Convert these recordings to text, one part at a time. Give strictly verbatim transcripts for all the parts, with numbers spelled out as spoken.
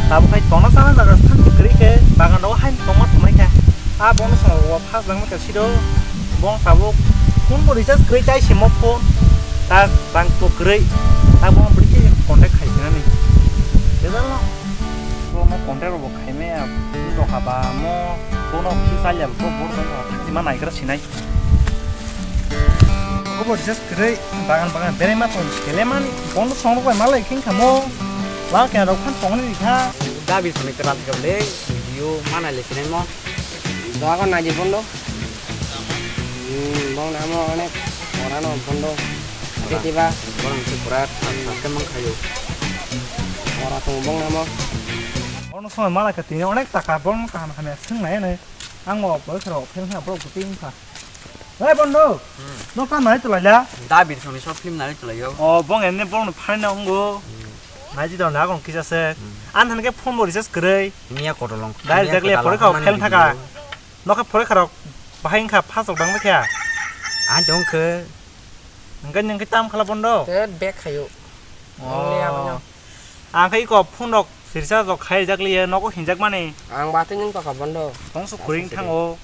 Tabuk hai tongna chana jaga thansa kwrwi khe bagan rogo hai tongma tongmai kha. A bono song rogo phas langma kha sido bong tabuk phone bo recharge kwrwi tai simo phone ta rang to kwrwi ta bono bwrwi khe contact khai sinani. Bejal no bono contact rogo khaimaya phone rok haba mo bono kisa ya bo bo ma naigra sinai. Obo just kwrwi bagan bagan berema tong kelemani bono song rok bai malai khin khamo. Wa kena rok phan tongni rikha. Dabi soni kwtal kable video mana le sinai mo. Doago naji bondo. Hmm, bong namo onek orano bondo. Tetiba. Borang se pura thak thak mang khayo. Ora tong bong namo. Bono song malai kha tini onek taka bono kaham hamya sing nai nai. Ang o boi kharo phel kha borok buting kha. Hey bondo, hmm. No kam nai tulai la? Da bir soni short film nai tulai yo. O bong enne bong no phai na ungo. Hmm. Nai ji don la kon kisa se. Hmm. An han ke phone bo recharge kwrwi. Niya koto long. Dai jak le pore ka phel thaka. No ka pore kharo bahai kha phas ok dang kha. An dong khe. Nang ka nang ka tam khala bondo. Te back khayo. Oh. Ang khe iko phone rok sirsa rok khai jak liye nogo hinjak mani. Ang bati nung tokha bondo. Tong su kuring thango.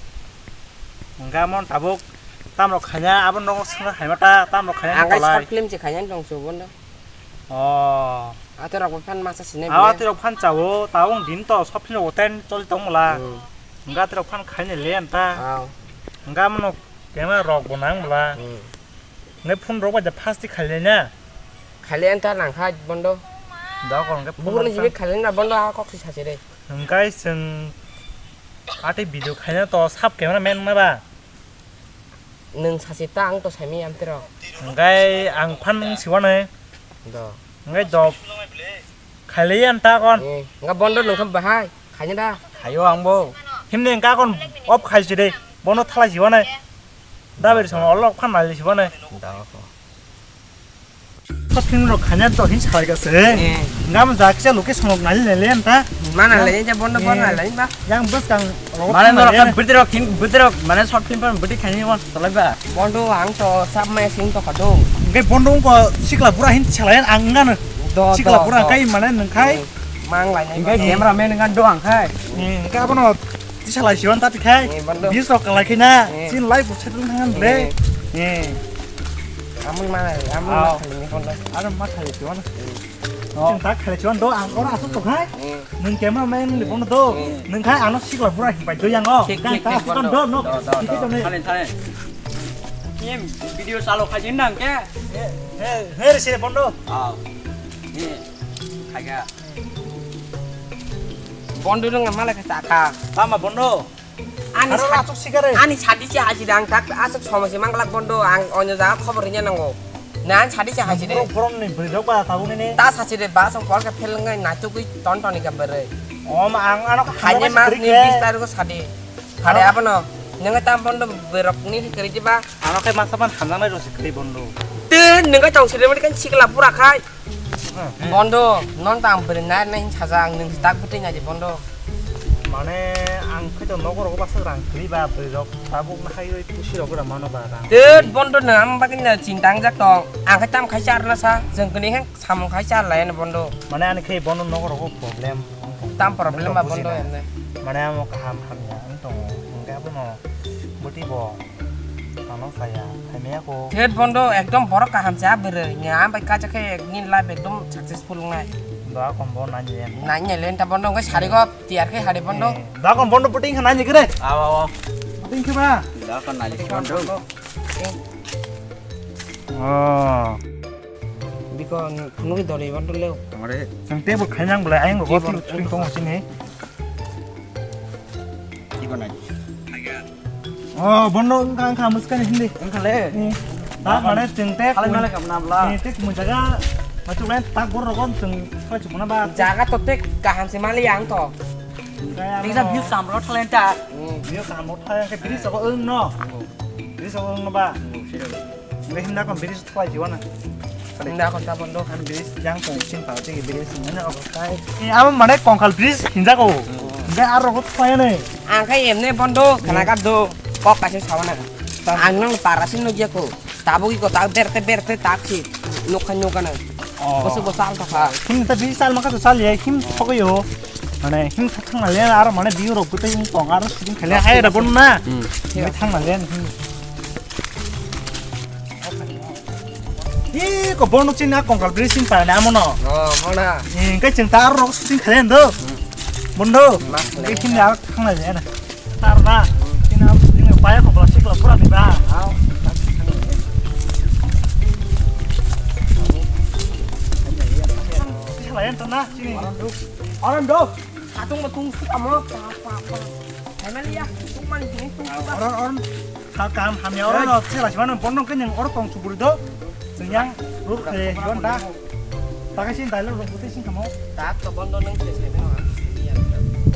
Hingke amon tabuk tam rok khaina abo nogo swngra khaima ta tam rok khaina ang kai tolai. Short film se khaina tong su bondo. Oh. Ate rok phan masa sinai. Awa ate rok phan chawo tabuk din to short film rok ten choli tong mala. Hmm. Hingke ate rok phan khaina le anta. Aw. Hingke amon camera rok bo nang mala. Hmm. Ngai phone rok bai da fast khailai na. Khailai anta nang kha bondo. Da kon ngai phone. Bukur ni rok jibe khailai na bondo a kok si sachi re. Ngai seng ate video khaina to sab camera man na ba. Nung sachi ta ang to sami am tero. Ngai ang phan nung siwa nai. Do. Ngai do. Khailai anta kon. Eh, nga bondo nung kha bahai. Khaina da. Khayo ang bo. Himni engka kon off khai si de. Bono thalai si bane. Da ber sama olok phan nai si bane. Da ko. Thot film rok khaina to hin sai ga se. Eh. Ngam ja kisa location rok nai le le anta. Mana le ja bondo bondo le ba. Yang bus kang rok mane phan nai norok le. Bidrok hin bidrok mane short film pan bidi khaini wan tolai ba. Bondo ang to sab mai sing to khadung. Ngai bondo ko sikla pura hin chalai ang ngano. Do, sikla do, pura do. Kai mane nung khai. Eh, mang lai nai. Hingke ba. Camera man ngan do ang khai. Eh, hingke abono tisalai siwan tati khai. Eh, bondo. Bis rok kalai khai na. Eh. Sin live bo settle nang le. Eh. Eh. Amul mana, amul. Aw. Mana khai ni bondo. Aro ma khai siwan. Eh. Oh. Sin tak khai siwan do ang ora asuk to khai. Eh. Nung camera man ni bondo do. Eh. Nung khai ano sikla pura himpai do yang o. Thik, thik, thik, bondo. Kan ta do no. Do, do, do. Thik do ne. Thale, thale. Em, video salo khai nang ke. Eh, eh, eh, sire bondo. Aw. Ni. Khaga. Bondo nung malai kha chakha. Lama bondo. Ani aro sa-, asuk sikare. Ani sadi se haji dang tak asuk somoi se manglak bondo ang onyo jaga khobor rinya nango. Na ani sadi se haji de. Borok, borok ni bwrwi rok ba tabuk nini. Ta sachi de ba song pol ka phel ngai na chukui ton ton ni ka bwrwi. Om ang ano kha. Hanye mas ni bis tarik ko sadi. Khade abono, nwngo tam bondo berok ni kwrwi diba? Ano khe masa pan hamjaknai rw se kwrwi bondo. Tei nwngo tong siri mani kan sikla pura khai. Hmm. Bondo, non tam bwrwi nai nai saja ang nwng tak bwtwi nai di bondo. Mane ang khe to nogo rogo basa rang kwrwi ba bwrwi rok tabuk na hai rwi pusi rok gra mano ba rang. Tei bondo nwng ang bagwi na chinta ang jak tong. Ang khe tam khai charna sa, jwng kwnwi khe samung khai char lai ano bondo. Mane ani khe bondo nogo rogo problem. Tam problem ba bondo emne. Mane amo kaham hamya wng tongo. Hingke abono bwtwi bo ano saya, khaimaya ko. Thet bondo ekdom borok kaham cha bwrwi. Nya ambai kacha khe nini life ekdom successful wngnai. Do akon bo nani ya. Nani le ta bondo wngkhe sari go tiyar khe hari bondo. Eh, do akon bondo bwtwi wngkha nani khe re. Awa, awa. Bwtwi wngkhe ba. Do akon nani bondo. Oh. Biko nugui dori ban dole. Amare. Chwng table khainang bwlai ayang rogo table twi twi tongo sini. Ibo nai. Oh, bono wngkha wngkha mwskani hindi. Wngkha le. Hmm. Ta mane chwng te khalai kun-, malai kam na bla. Eh, te kumun jaga machuk lai tak bor rogo chwng khalai chukuna ba. Jaga to te kaham se mali ang to. Kisa view samro thalenta. Hmm. View samro thalenta ke bridge rogo wng no. Hmm. Bridge rogo wng no ba. Hmm, sure. Ngai hinda kon bridge Thwai jiwana. Hinda kon ta bondo. Ang bridge yang tong chin pa tigi bridge nanya obo kai. Eh, abo mane kongkal bridge hinjago. Hmm. Hingke aro rogo thwai ne. Ang khai emne bondo khana kap do. Kok kaisa sawana. Ang nang para sin nugya ko. Tabuk iko tak berte berte tak si. Nukha nukha na. Oh. Bosu bosu al thakha. Him ta bridge sal maka to sal ye him thogyo. Mane him thang na le aro mane view rok gotei wng tong aro shooting khaile hai da bon na. Hmm. Him thang na le him. Ih, ko bono chini a kongkal bri sing pa na mono. Oh, mona. Ih, kai ching ta aro rok shooting khaile ndo. Bondo. Kai ching ya thang na le na. Tar na. Chini a shooting pa ya ko plastic lo pura ni ba. Au. Khala yan to na chini. Aram do. Satung batung sukamo pa pa pa. Hai maliya, tung man sini tung pa. Oron oron. Ka kam hamya oron no chela sima no bono ke nang oro tong chuburi do. Senyang ruk khe yon da. Takai sin dailo ruk putih sin kamo. Tak to bondo nang se se no.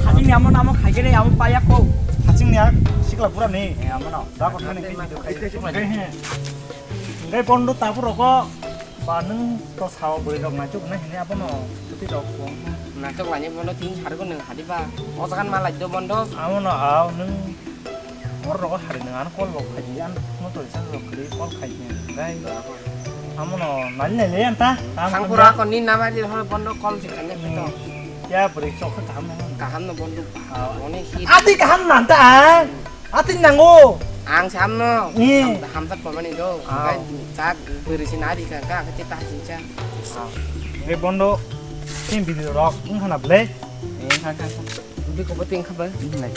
Haching ni amo namo khai kene amo paya ko. Haching ni ak sikla pura ni. Eh, amo no. Da ko thani ke video khai. Ngai bondo tapu roko. Ba nwng to sao bwrwi rok naichuk nai hini abono chuti rok bo. Naichuk lani bono tin sargo nwng hadi ba. O jagan ma lai do bondo. Abono ao nwng or rogo hari nwng ano call rok khai di an motor sa rok khai call khai di gai. Abono nali nai le anta. Thang pura ko ni nama di hor bondo call si kanya pito. Ya bwrwi chok kaham nang. Kaham no bondo. Ao. Oni hi. Ati kaham nanta. Ati nango. Ang samno. Ni. Ham-, hamsat pamani do. Ah. Kai tak beri sinari ka ka kete tah sincha. Be bondo. Tin video rok wng khana ble. Ni kha kha. Bi ko ting kha ba. Ni nai.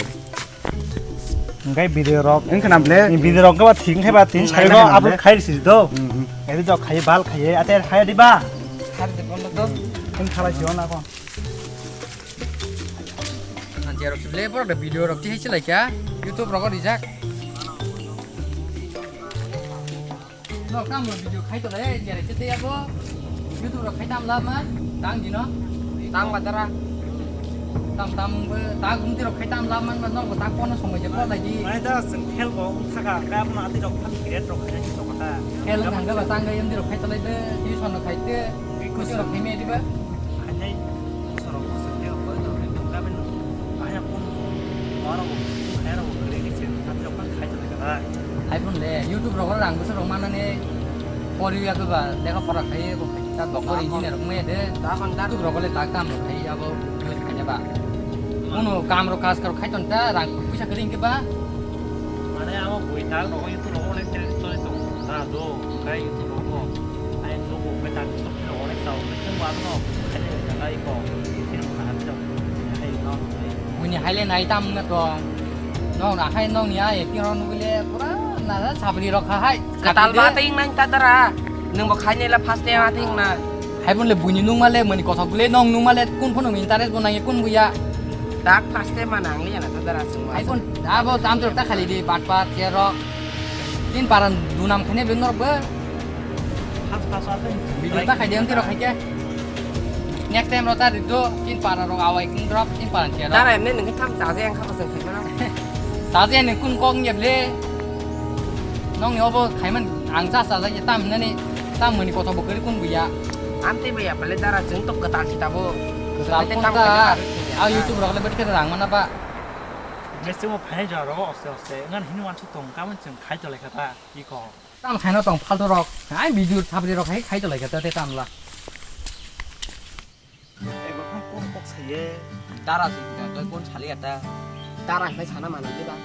Ngai video rok. Wng khana ble. Ni video rok ba thing khai ba tin. Nai sai do nai upload ble. Khai si do. Hmm, hmm. Eri do khai bal khai ate khai di ba. Har de bondo do. Tin khala jiona ko. Nanti arok sibile borok da video rok tihai chilai kha YouTube rogo rijak. No kam no video khai tole jere chete abo YouTube rok khai tam la ma tang dino. Tang badara. Tam tam ta gumti rok khai tam la man no ta kono somoi je ko lai di. Mai da sing khel bo thaka ka mo ati rok kham kiret rok khai ni to kata. Khel nang ga ba tang ga yum di rok khai tole de tuition rok khai te. Kuching rok khai me di ba. Hainai sorok bosor khe koi to khe kung kaben haina kun maro bo khaira bo kre khe chen hati rok kan khai to kha. Hai phun le YouTube rok rang bosor rok manane pori ya ba lekha pora khai ko khai ta doktor engineer rok me de. YouTube rok le ta kam rok khai abo use khai ba. Kuno kam rok kaj kar khai ton ta rang puisa kring ke ba. Mane amo bui ta rok YouTube rok le chen to to ta do kai YouTube rok. Ai logo kai ta. Buini haile nai tam na to. Nong akhai nong ya acting rok nugile pura na sabri rok hai. Katal ba ting nang ta dara. Nung bo khai nela first time ating na. Hai bun le buini nung male mani kothok le nong nung male kun phone interest bo nang kun buya. Tak first time ma nang le na ta dara sung. Hai bun abo tam tur ta khali di bat bat ya rok. Tin paran dunam khane be norok be. Pas pas ate. Video ta khai de ang tiro khai ke. Next time ro ta rido tin para rok awai king drop tin paran che ro. Dara emne nang tham chaje ang khapa sang khai mana. Chaje nang kun kok nyep le. Nong ni obo khai man ang cha cha je tam nani tam mani kotho bo kari kun buya. Amte buya pale dara jeng tok katal si tabo. Katal kun ta. A YouTube rok le bet ke rang mana ba. Mesti mo phai ja ro oste oste ngan hin wan chu tong ka man cheng khai to le kha ta. Iko. Tam khaina tong phalto rok. Ai video thabri rok hai khai to lai kha te tam la. Ego kok kok saye. Dara si ta to kon sali ata. Dara hai sana mana di ba.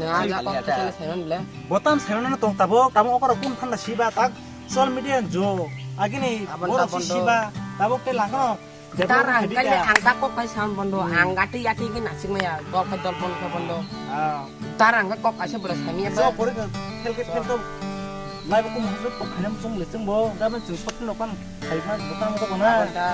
Na ja kok sai sai le. Botam sai na tong tabo tamo okoro kun phanda si ba tak. Social media jo. Agini borok si ba. Tabok te langkano. Tara hingkhe le ang ta kok kai sound bondo, ang gati gati gini nasik maya, dol khai dol bondo khai bondo. Ah. Tara hingkhe kok kaisa bwrwi sai maya. Jo pori ka, khel ke khel to. Lai bo kum hasu kok khainam chung le chung bo, gaben chung sot no kan khai ma bo tamo to bona. Abon ta.